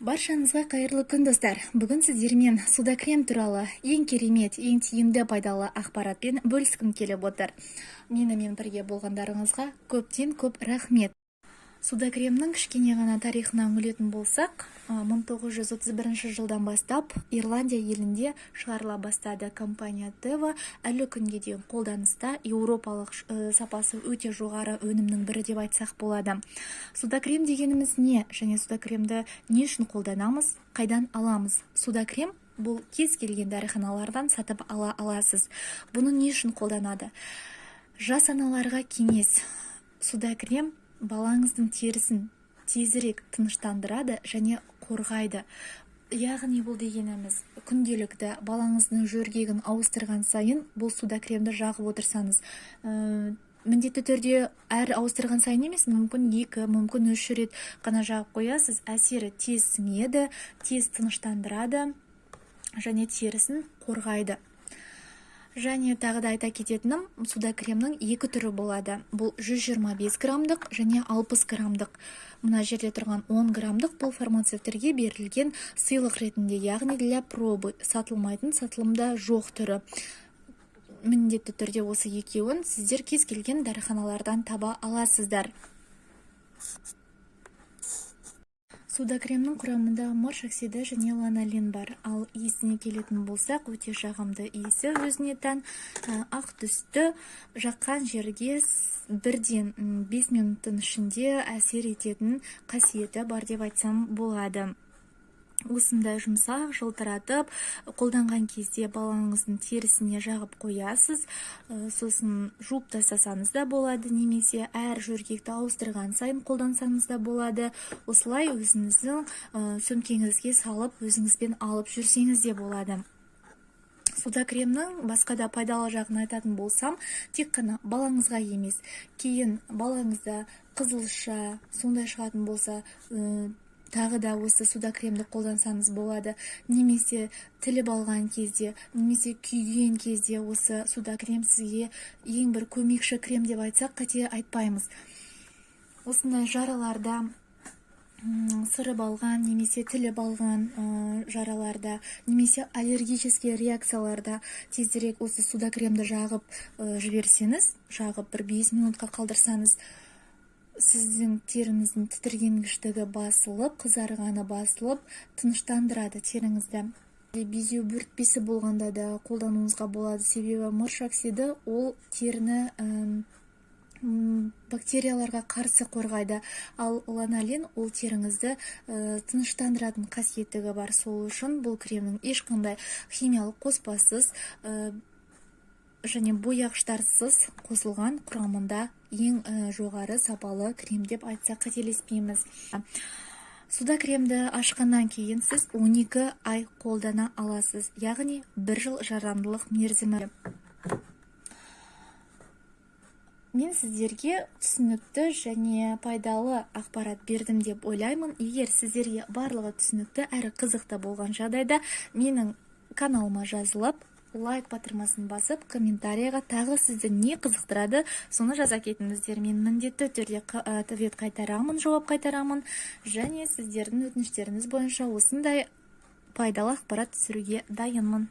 Баршаңызға қайырлы күн, достар! Бүгін сіздермен Судакрем туралы ең керемет, ең тиімді, пайдалы ақпаратпен бөліскім келіп отыр. Менімен бірге болғандарыңызға көптен көп рахмет. Судакремнің кішкене ғана тарихына үңілетін болсақ, 1931 жылдан бастап Ирландия елінде шығарыла бастады. Компания Тева әлі күнге дейін қолданыста, еуропалық, сапасы өте жоғары өнімнің бірі деп айтсақ болады. Судакрем дегеніміз не және судакремді не үшін қолданамыз, қайдан аламыз? Судакрем бұл кез келген дәріханалардан сатып ала аласыз. Бұны не үшін қолданады? Жас аналарға кеңес: Судакрем балаңыздың терісін тезірек тыныштандырады және қорғайды. Яғни бұл дегеніміз, күнделікті балаңыздың жөргегін ауыстырған сайын бұл Судакремді жағып отырсаңыз, міндетті түрде әр ауыстырған сайын емес, мүмкін екі, мүмкін үш рет қана жағып қоясыз, әсері тез сіңеді, тез тыныштандырады және терісін қорғайды. Және тағы да айта кететінім, Судакремнің екі түрі болады: бұл 125 граммдық және 60 граммдық. Мына жерде тұрған 10 граммдық бұл фармацевтерге берілген сыйлық ретінде, яғни для пробы, сатылмайтын, сатылымда жоқ түрі. Міндетті түрде осы екеуін сіздер кез келген дәріханалардан таба аласыздар. Судакремнің құрамында мырыш оксиді және ланолин бар. Ал иісіне келетін болсақ, өте жағымды иісі өзіне тән, ақ түсті, жаққан жерге бірден 5 минуттың ішінде әсер ететін қасиеті бар деп айтсам болады. Осындай жұмсақ, жылтыратып қолданған кезде балаңыздың терісіне жағып қоясыз, сосын жуып тастасаңыз да болады немесе әр жөргекті ауыстырған сайын қолдансаңыз да болады. Осылай өзіңіздің сөмкеңізге салып, өзіңізбен алып жүрсеңіз де болады. Судакремнің басқа да пайдалы жағын айтатын болсам, тек қана балаңызға емес, кейін балаңызда қызылша сондай шығатын болса, тағы да осы Судакремді қолдансаңыз болады. Немесе тіліп алған кезде, немесе күйген кезде осы Судакрем сізге ең бір көмекші крем деп айтсақ, қате айтпаймыз. Осындай жараларда, сырып алған немесе тіліп алған жараларда немесе аллергический реакцияларда тезірек осы Судакремді жағып жіберсеңіз, жағып бір 5 минутқа қалдырсаңыз, сіздің теріңіздің тітіркенгіштігі басылып, қызарғаны басылып, тыныштандырады теріңізді. Безеу бөртпесі болғанда да қолдануыңызға болады, себебі мырыш оксиді ол теріні бактерияларға қарсы қорғайды, ал ланолин ол теріңізді тыныштандыратын қасиеттігі бар. Сол үшін бұл кремнің ешқандай химиялық қоспасыз және бояғыштарсыз қосылған құрамында ең жоғары сапалы крем деп айтсақ, қателеспейміз. Судакремді ашқаннан кейін сіз 12 ай қолдана аласыз, яғни бір жыл жарамдылық мерзімі. Мен сіздерге түсінікті және пайдалы ақпарат бердім деп ойлаймын. Егер сіздерге барлығы түсінікті әрі қызықты болған жағдайда, менің каналыма жазылып, лайк батырмасын басып, комментарийға тағы сізді не қызықтырады, соны жаза кетіңіздер. Мен міндетті түрде ответ қайтарамын, жауап қайтарамын және сіздердің өтініштеріңіз бойынша осындай пайдалы ақпарат түсіруге дайынмын.